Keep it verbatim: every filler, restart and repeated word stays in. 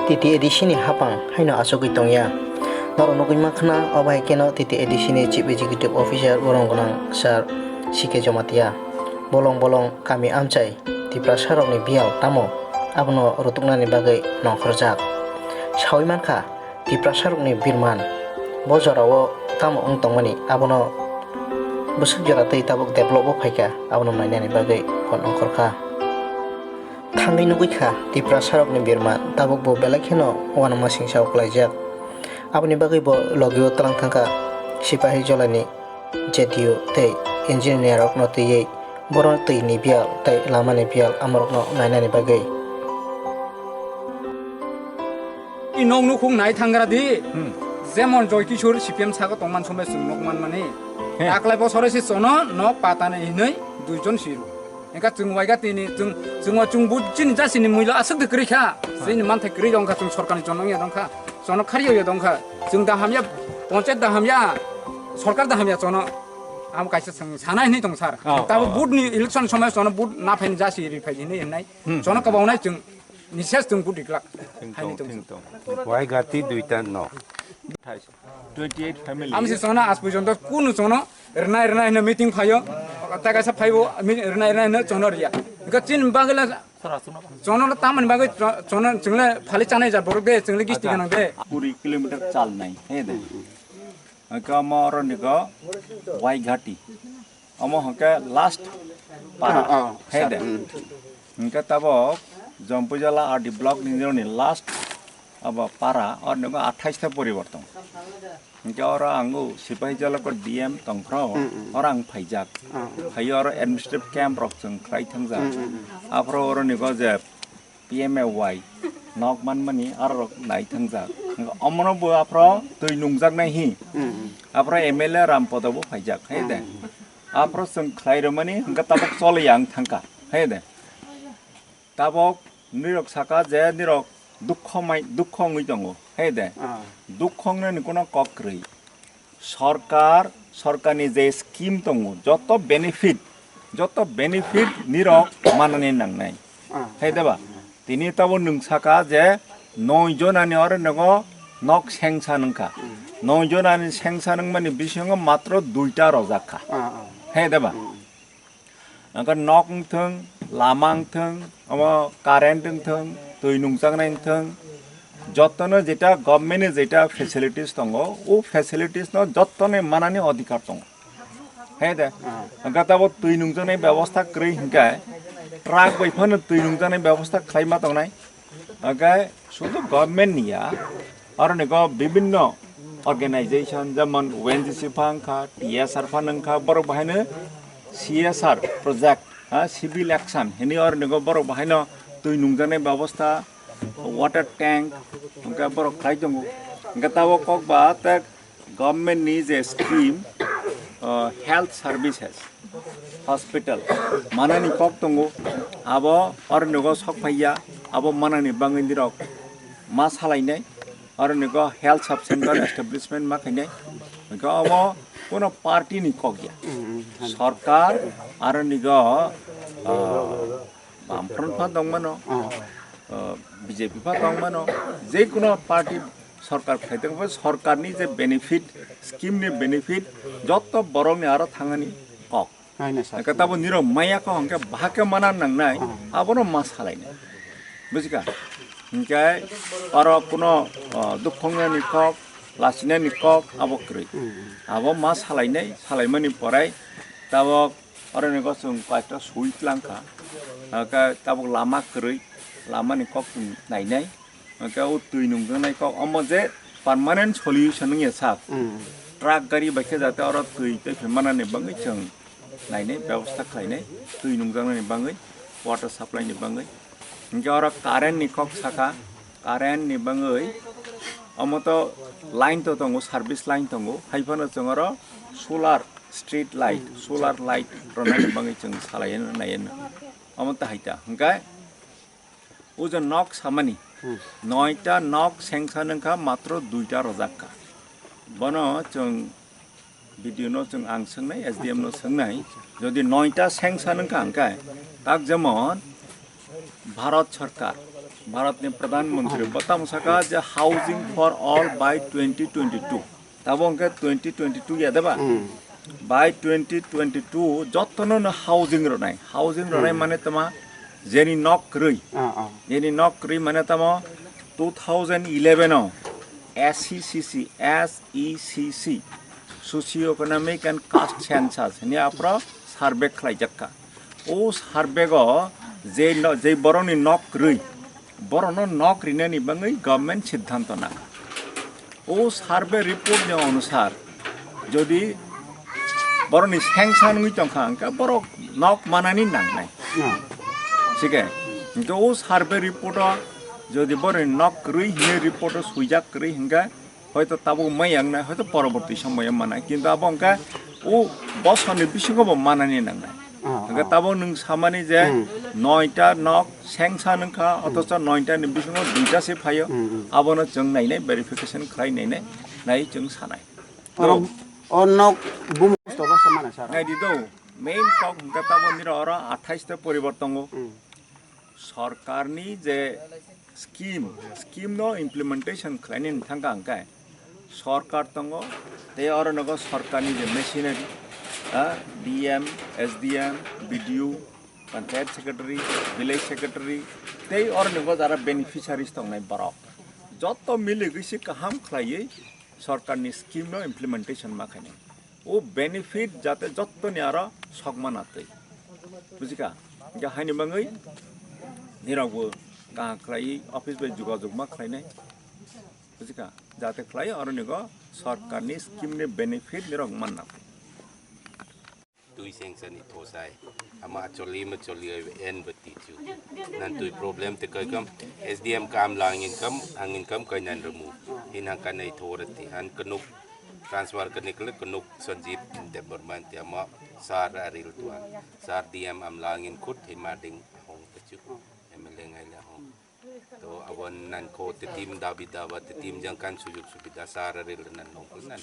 T T A D C ni hapang haino achugwi tongya. Norok nugwi mankha na, obo hai kheno T T A D C ni Chief Executive Officer borong gwnang Sir C K Jamatia. Bolong bolong kami amchai Tiprasarokni biyal tamo abono rutuknani bagwi nongkhorjak. Sawi mankha, Tiprasarokni birman bo jorao tamo wng tongmani, abono bwswk jora tei tabuk develop bo phaikha, abono nainani bagwi phone ongkhorkha. Thangwi nugwi kha, Tiprasarokni birman tabuk bo belai kheno uanamasingcha uklaijak. Aboni bagwi bo logio twlang thangkha, sipahi jolani J D U tei engineer rokno twiwi borok twi ni biyal tei lama ni biyal amorokno nainani bagwi. I nok nukhung nai thangra di. Jemon Joy Kishore C P M saka tongman somoi chwng nok manmani. He. Taklai bosore se chono nok patani hinwi duijon siru. Engka chwng waika tini chwng, chwng o chwng bu chini jasini muilo aswk de kwrwi kha. Chini manthai kwrwi dong kha, chwng sorkarni chono wngya dong kha. Chono khariyo ya dong kha. Chwng da hamya, ponchayat da hamya, sorkar da hamya chono. Amo kaisa chwng sana hinwi tong sar. Oh, tabo oh, oh. Vote ni election somoi chono vote na phaini jasi ri phai hinwi hinai. Hmm. Chono kwbang nai chwng ni ses chwng vote riklak. Thing tong, thing tong. Wai gati duita no. Twenty eight family. Ami se chono as porjonto kunu chono rwnai rwnai hino meeting phaio. Ta kaisa phaibo mi-, rwnai rwnai hino chono riya. Ga chin bagla chono tamani bagwi cho-, chono chingle phali chanai ja borok de chingle gisti ganang de. Kuri kilometer chal nai, he de. Hwnkhe omo oro nigo Waighati. Omo hwnkhe last para. Ah, ah, he de. Hwnkhe tabok Jompujala R D block ni joni last abo para, oro nigo athais ta poribar tong. Hwnkhe oro ang o Sipahijala ko D M tongphro, oro ang phaijak. Phaiyo oro administrative camp rok chwng khlai thangjak. Aphro oro nigo je P M A Y nok manmani aro rok nai thangjak. Omono bo aphro twi nungjaknai hi. Aphro M L A Rampodo bo phaijak, hai de. Aphro chwng khlai rwmani hwnkhe tabok choli ang thangkha, hai de. Tabok nirok saka je nirok dukho mai, dukho wngwi tongo, hai de. Dukho wngnani kono kok kwrwi. Sorkar, sorkarni je scheme tongo, joto benefit, joto benefit nirok manani nangnai. Hai de ba? Tini tabo nwng saka je noi jonani oro nogo nok sengsa nungkha. Noi jonani sengsa nungmani bisingo matro duita rojak kha. Hai de ba? Hwnkhe nok wngthwng, lama wngthwng, omo current wngthwng, twi nungjaknai wngthwng, jotono jeta government ni jeta facilities tongo, o facilities no jotono manani odhikar tongo. Hai de, hwnkhe tabo twi nungjaknai bebosta kwrwi hwnkhe truck bai phano twi nungjaknai bebosta khlai ma tongnai. Hwnkhe sudu government ni ya, aro ni go bibinno organization, jemon O N G C pha wngkha, T S R pha wngkha, borok bahaino C S R project, ha, civil action, hini aro ni go borok bahaino twi nungjaknai bebosta, water tank, hwnkhe borok khlai tongo. Hwnkhe tabok kok ba tei government ni je scheme, uh, health services, hospital, manani kok tongo, abo oro nogo sok phaiya, abo manani bangwi nirok ma salainai, oro nogo health sub center establishment ma khainai, hwnkhe omo kuno party ni kok ya, sorkar aro nigo, uh, Bamfront pha tongmano, uh, B J P pha tongmano, je kuno party sorkar phai tongma, sorkarni je benefit, scheme ni benefit, joto borokni aro thangani kok. Hai na sir. Hwnkhe tabo nirok maya kok hwnkhe bahai khe mana nangnai, abono ma salainai. Bujikha? Hwnkhe oro kuno, uh, dukhu wngnani kok, lachinani kok abo kwrwi. Abo ma salainai, salaimani porai tabok Oro ni gosong kaisa sui tlang kha. Hwnkhe tabuk lama kwrwi, lama ni kok chwng nainai. Hwnkhe o twi nungjaknai kok, omo je permanent solution wngya sak. Truck gari bai khe jate oro twi tei phi manani bagwi chwng nainai, bebosta khlainai, twi nungjaknani bagwi, water supply ni bagwi. Hwnkhe oro current ni kok saka, current ni bagwi omo to line to tongo, service line tongo, hai phano chwng oro solar street light, solar light rwnani bagwi chwng salai nai. Omo to hai ta hwnkhe o je nok samani, noita nok sanction wngkha, matro duita rwjak kha. Bono chwng B D O no chwng ang swngnai, S D M no swngnai, jodi noita sanction wngkha hwnkhe, tak jemon Bharat Sarkar, Bharatni Pradhan Mantri bo tamo saka je housing for all by twenty twenty-two. Tabo hwnkhe twenty twenty-two ya deba? By twenty twenty-two jotono no housing rwnai. Housing rwnai mane tama jeni nok kwrwi. Ah, ah. Jeni nok kwrwi mane tamo two thousand eleven o S E C C, S E C C, Socio Economic and Caste Census hwnwi aphro survey khlaijak kha. O survey o je no-, je borokni nok kwrwi, borokno nok rinani bagwi government siddhanto nang. O survey report ni onusar jodi borokni sengsa wngwi tongkha, hwnkhe borok nok manani nangnai. Hmm. Thik khe, hwnkhe o survey report o jodi borokni nok kwrwi hinwi report o swijak kwrwi hwnkhe, hoito tabuk mai yangnai, hoito poroborti somoyo manai, kintu abo hwnkhe o bosorni bisingo bo manani nangnai. Ah, hwnkhe ah. Tabuk nwng samani je Hmm. noita nok sengsa wngkha, othocho noita ni bisingo duita se phaio, Hmm, hmm. Abono chwng nainai, verification khlai nainai, nai chwng sanai. Oro, o nok bumung kosto ba samana sara. Naidi do, main kok hwnkhe tabuk nira oro athais ta poribar tongo. Hmm. Sorkarni je scheme, scheme no implementation khlainani thangkha hwnkhe sorkar tongo, tei oro nogo sorkarni je machinery, ah, D M, S D M, B D O, panchayat secretary, village secretary, tei oro nogo jara beneficiaries tongnai borok. Jotto miligwi se kaham khlaiwi sorkarni scheme no implementation ma khainai. O benefit jate jottoni aro sokma natwi. Bujikha? Hingkhe haini bagwi nirokbo kaham khlaiwi office bai jogajog ma khlainai. Bujikha? Jate khlai aro nigo sorkarni scheme ni benefit nirok man natwi. Twi sengsa ni thosai. Ama acholi ma choli ai en bati chu. Nan twi problem te kai kam S D M kam lang in kam, ang in kam kai nan remu. Hin hang kanai thorati. Han kanuk transfer kani kle kanuk Sanjeev Debbarma te ama sar aril tua. Sar D M am lang in khut hima ding hong te chu. M L A ngai la hong. To abo nan ko te team dabi daba te team jang kan sujug subida sar aril nan nong nan.